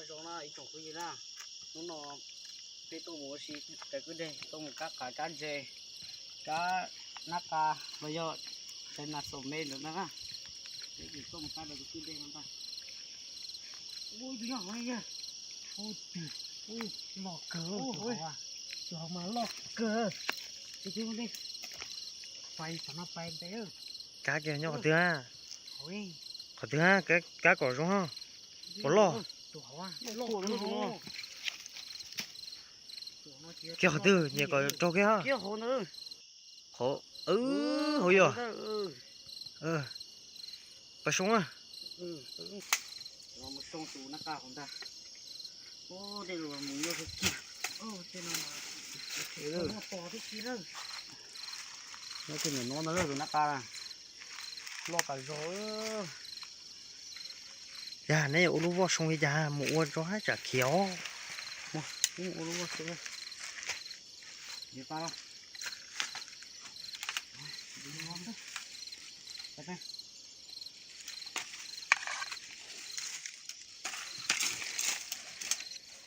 Zoo na ib tsoom phooj ywg na, hnub no peb tuaj mus ua si raws kwj deg, tuaj mus kab qav kab ntses, kab nab qa los yog dinosaur me ntawd na. Peb tuaj mus kab raws kwj deg no ntag. Ua tus yog hov yog, ua twg, loj kawg, tus hov mas loj kawg. Pais tom no pais ntev. Kab kiag nyob qhov twg? Qhov twg? Kab kom zoo. Puas loj? Kiag qhov twg nyiam kom raug kiag. Qhov, hauv yog. Pais soo na. Nyob tus nab qa loj tas zog. Yog neb yuav ua lub voj soo li cas mus ua rau hab tsam khiav os.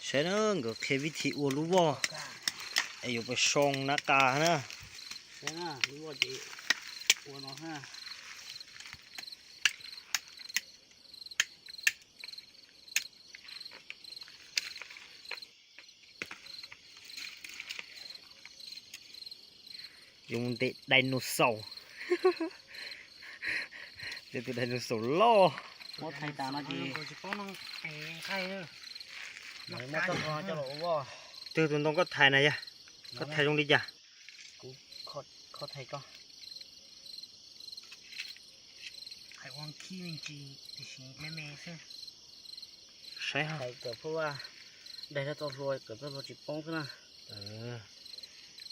Saib na, nkawd qhia vib thi ua lub voj es yuav pais soo nab qa na. Yuav mus ntes dinosaur. Ntes tus dinosaur loj. Twg tus ntoo koj thaiv na yog? Koj thaiv zoo li cas? Kuv kho thaiv koj. Saib, thaiv kom phub vaj daig txoj hlua, kom txoj hlua tsis poob xwb na.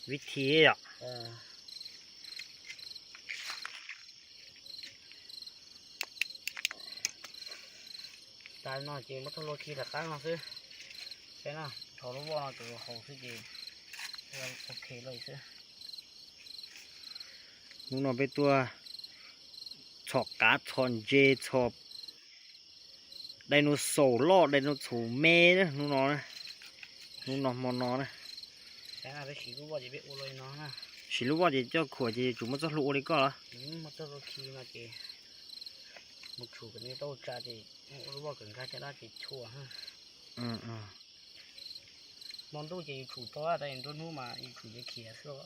Vib thi yom. Tas no ces muab txoj hlua khi rov qab no xwb. Saib na, rho lub voj no rau haus xwb ces ok lawm xwb. Hnub no peb tuaj txhom qav txhom ntses txhom dinosaur loj dinosaur me hnub no, hnub no hmo no na. Siv lub voj ces coj khuam ces yuav tsum muab txoj hlua ua li koj los? Mus tshum kom nws tau tsa ces ua lub voj kom nkag caj dab ces chua. Hmo ntuj ces yus tshum tau, tab sis nruab hnub mas yus tshum ces khiav xwb.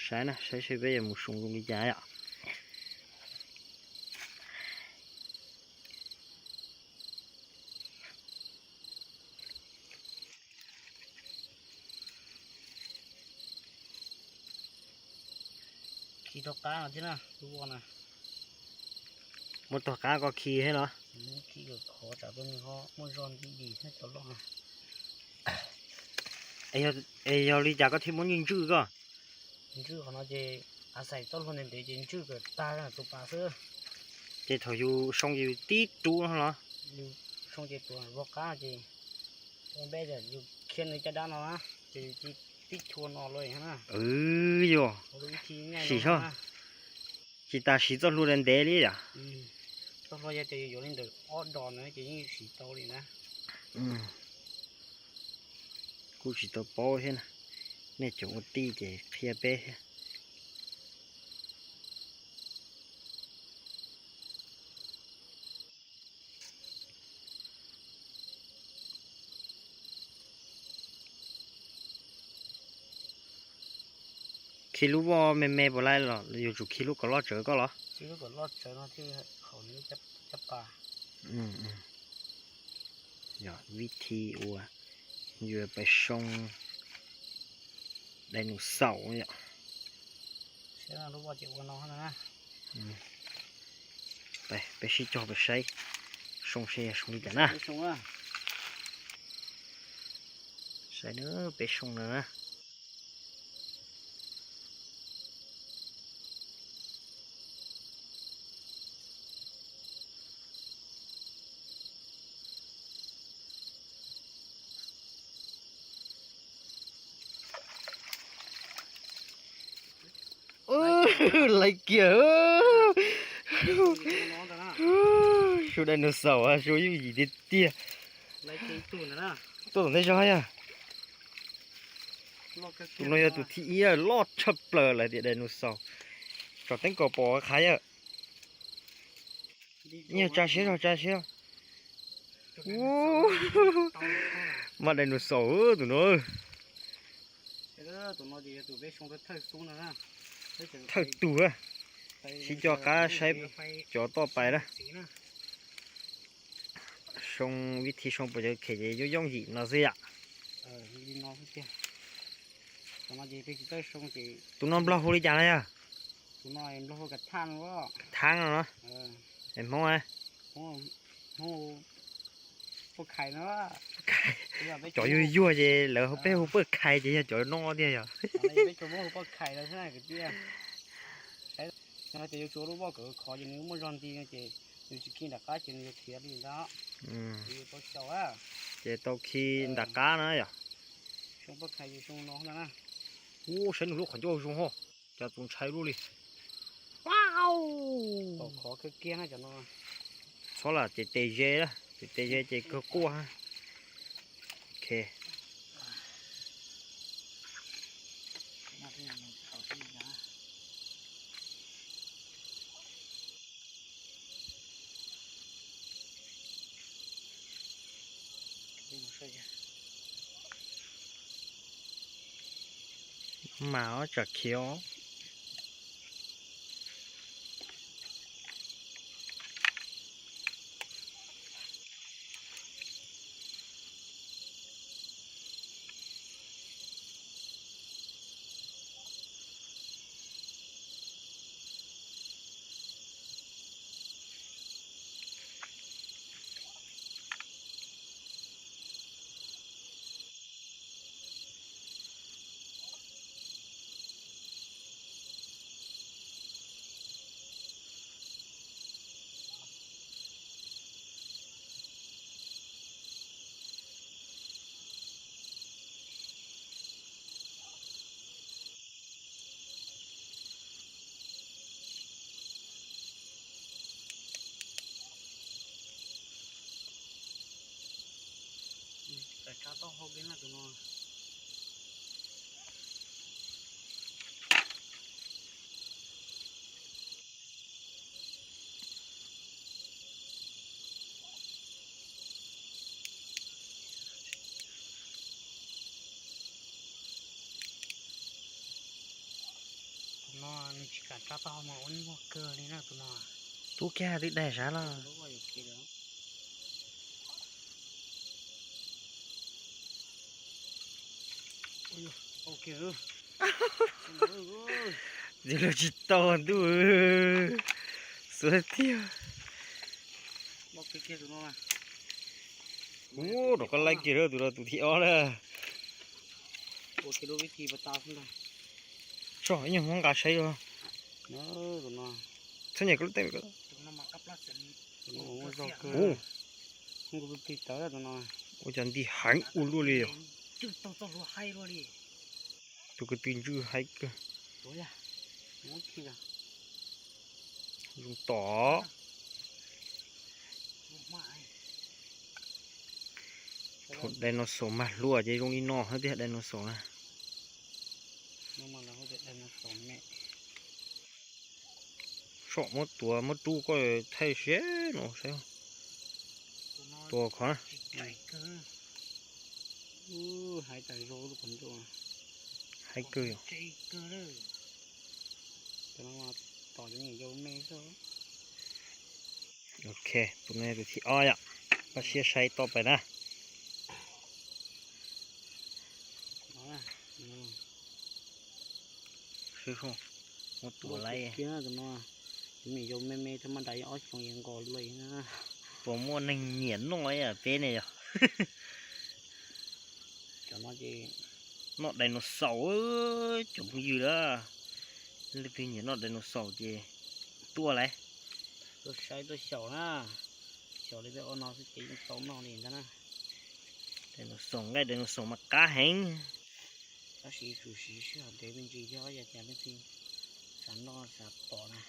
Saib na, saib seb peb yuav mus soo zoo li cas yom. Khi tau qab no thiab na, lub voj na. Muab tog qab koj khi thiab los? Khi kom khov tsam tuaj nws ho muaj zog nti dim thiab cov loj. Es yog li cas koj thiaj muab ntswj ntswj koj? Ntswj qhov no ces a xais txoj hlua ntev ntev ces ntswj kom tag tus pas xwb. Ces thaum yus soo ces yus tib rub no los? Yus soo ces tus vov qab ces ua npeb yus khiav nws caj dab no na, ces yus tib chua no los na. Yog, sim, tsis tas siv txoj hlua ntev li yom. Txoj hlua yog tias yus yuav li ntawm ob dos na ces yeej siv tau li na. Kuj tsis tau paub thiab na, nej cov ua tij ces qhia peb thiab. Khi lub voj me me puas laib los yuav tsum khi lub kom loj tsawv koj los? Yog vib thi uas yuav pais soo dinosaur yom. Peb sib cog pais saib, soo seb yog soo li cas na. Saib na, peb soo na. Laiv kiag. Su dinosaur, su yooj yim tiag tiag. Tuaj tom ntej zog yog. Tus no yog tus thib ib loj tshaj plaws lawv tias dinosaur. Tsom teeb kom pom qhav yawm. Yog tsa siab zog, tsa siab zog. Mas dinosaur tus no. Thawj tug, sib coj qab saib cov toj pais na. Soo, vib thib soo puas cov khem ces yooj yooj yim no xwb yom. Tus no nplog hu li cas no yog? Thab no, es Hmoob, cov yuag yuag ces lawv hu, peb hu poj khais ces yog cov no tiag yog. Ces tau khi nram qab na yom. Ub, saib nws lub qhov ncauj zoo ho, cas txaus ntshai lub li. Txhob lam ces tes ze, ces tes ze ces kawg quaj. Ok. Mas ob tsam khiav os. Tus no nws tsis kam tsa tau mas ua nyuaj kawg li na tus no. Tub kiag twb daig sab los. Ntxim hlub tsis tau ntuj, xuav tiag. Ub, rov qab laib kiag tus no tus thib ob na. Tso ib nyuag hmoob nqa saib. Txhob nyem lub teeb. Ub, ua cov nti heev ua luaj li os. Tus ko tw ntswj haib kawg. Zoo tom. Thaum dinosaur mag hluas ces zoo li no thiab tiag dinosaur na. Tsom muab tuav muab rub koj thaij siab no saib. Tuav khov na. Haib kawg yom. Ok, tus no tus thib ob yom. Pab siab saib toj pais na. Muab tuav laib. Tus me yau me me thiab maj nra ob xyoo yeej nkaus li na. Puas muaj neeg nyiam noj peb ne yog? Noj dinosaur, cov phooj ywg a, leej twg nyiam noj dinosaur ces tuaj lauj. Tuaj saib tuaj xyaum na, xyaum li peb ua no xwb ces yeej tau noj li ntag na. Dinosaur, nqaij dinosaur mas qab heev. Tab sis tsum siv sij hawm ntev me ntsis thiab yog tias leej twg xav noj xav pom na.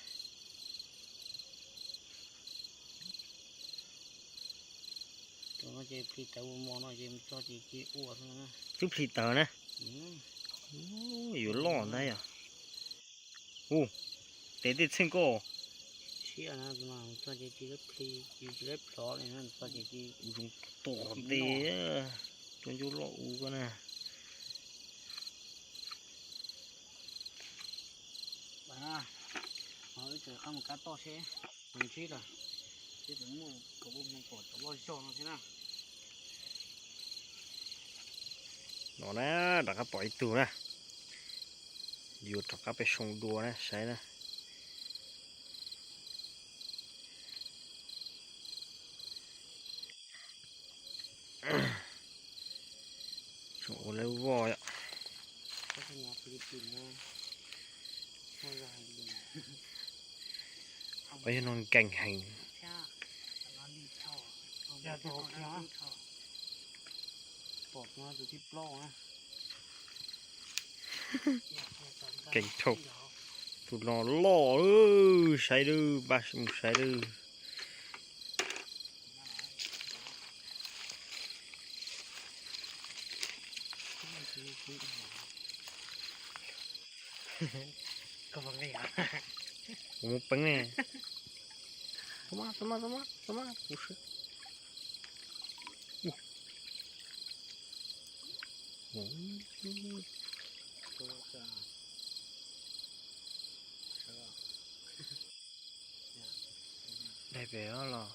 Ces plhis tawv ua mos no ces mus txog ces cia ua xwb na. Twb plhis tawv na. Ub, yuav loj ntag yog. Ub, tes tej txheej koj. Siab na, mus txog ces cia plhis, cia tsis laib plhov li na, mus txog ces cia zoo tom tes, cov ncauj loj ub koj na. Ib txwm qab mus kab toj seb, mus ntsib lawm, seb puas muaj cov loj zog no thiab na. No na, rov qab pom ib tug na. Yuav rov qab pem soo dua na, saib na. Tseem ua lawv voj yom. Pab yog no nkeeg heev. Pom tus no tus thib plaub na. Keej thaum tus no loj, saib lawm, npaj mus saib lawm. Kuv mus peev ne. Txhob mab, txhob mab, txhob mab, txhob mab, kuv swb. Daig pem los.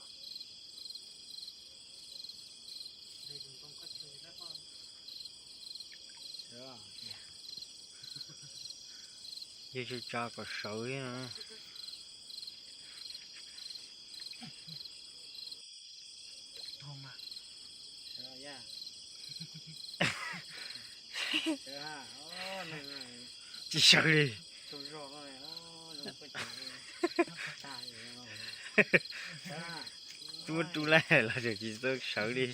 Yog tsa tsa kom sawv thiab no. Tsis sawv li. Twb muab rub laij los tseem tsis txawj sawv li.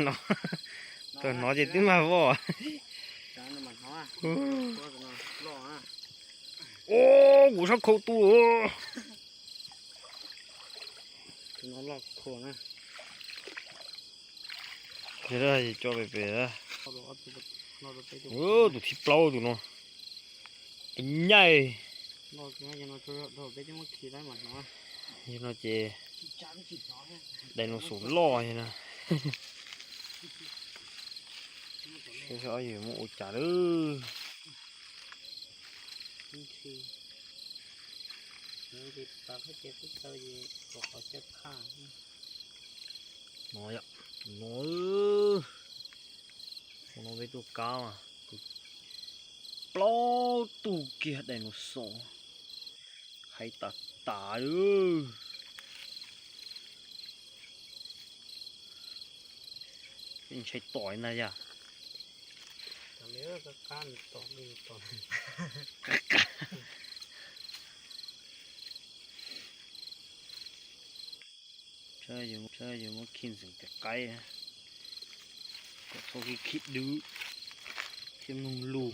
No, tau hnov ces twb mag voj. Ub, kuv sab khau tu. Yog coj pem pem. Tus thib plaub tus no. Nyaij. Yog no ces dinosaur loj yog no. Seb ob yawg muab ua cas lawm. No, no peb tuaj kab mas tus plaub tug kiag dinosaur. Hais tas tas li. Ntshai tom na yog. Txawm yus muab khi ntxeev tes qaib, kom txhob khi khi dwb thiab mloog lus.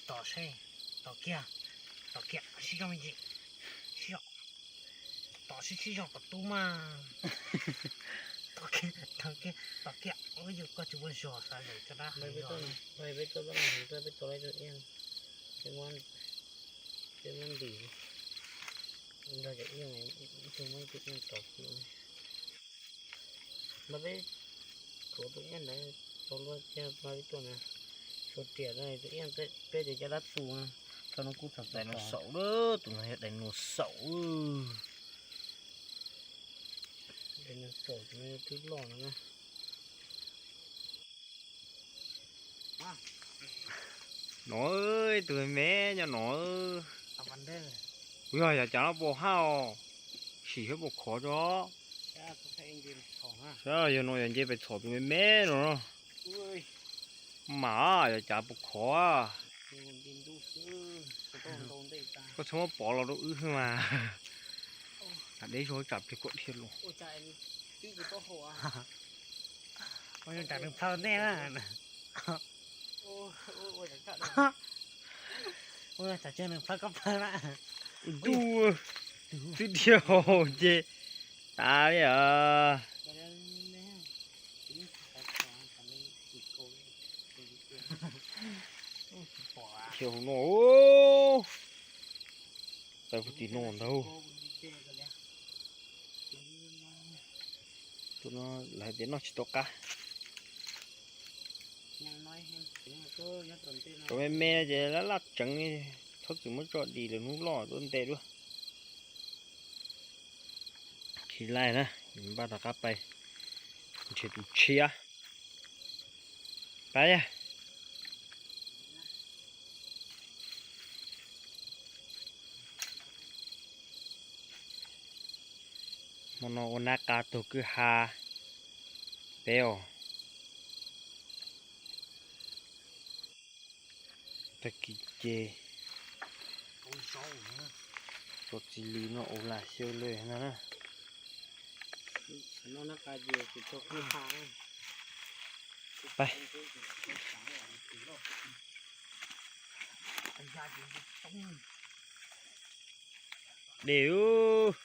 Tom seb, tom kiag, tom kiag, sib zog me ntsis, sib zog, tom sib sib zog kom tub mas. Tom kiag, tom kiag, tom kiag, ua yus koj tsis muaj zog xav lawm cov dab. Peb tau, peb tau, peb tau, peb tau, peb muab ntim nrog cov iab, ib tug muab ib tug iab tau. Mas peb tuav tus iab ntawd tau luaj tiag, mas peb tuaj na, suav riam tus iab peb tias cov dab tu, tau no kuj txog dinosaur lawm, tus no yog dinosaur. Dinosaur tus no twb loj no na. No, tus me me nyob no. Kuv yog yam cas no puas haj os, sim thiab puas khov tso. Saib yog no yog nce pes txhom tus me me no. Mas yog cas puas khov. Koj txhob muab pov los rau wb xwb mas. Tham deb zog tsam pliag kom dhia los. Ua cas nws phaw ntej na. Ua cas, Ua, tsam tseg nees plhaw koj plhaw na. Ntuj, twb dhia hauv ces tas li os. Dhia hauv no, tawm puag tim no ntag. Tus no lawv hais tias noj tsis tau qab. Cov me me no ces laj laj tseev, txhob txwm muab tso dim lawm, hnub loj tuaj ntes dua. Khi laij na, npaj rov qab pais nrhiav tus tshiab. Pab yog. Hmo no ua nab qa taug kwj ha peb os. Tag kis ces txo txiv lws no ua lam xyaw lawm no na. Pais. Dej ub.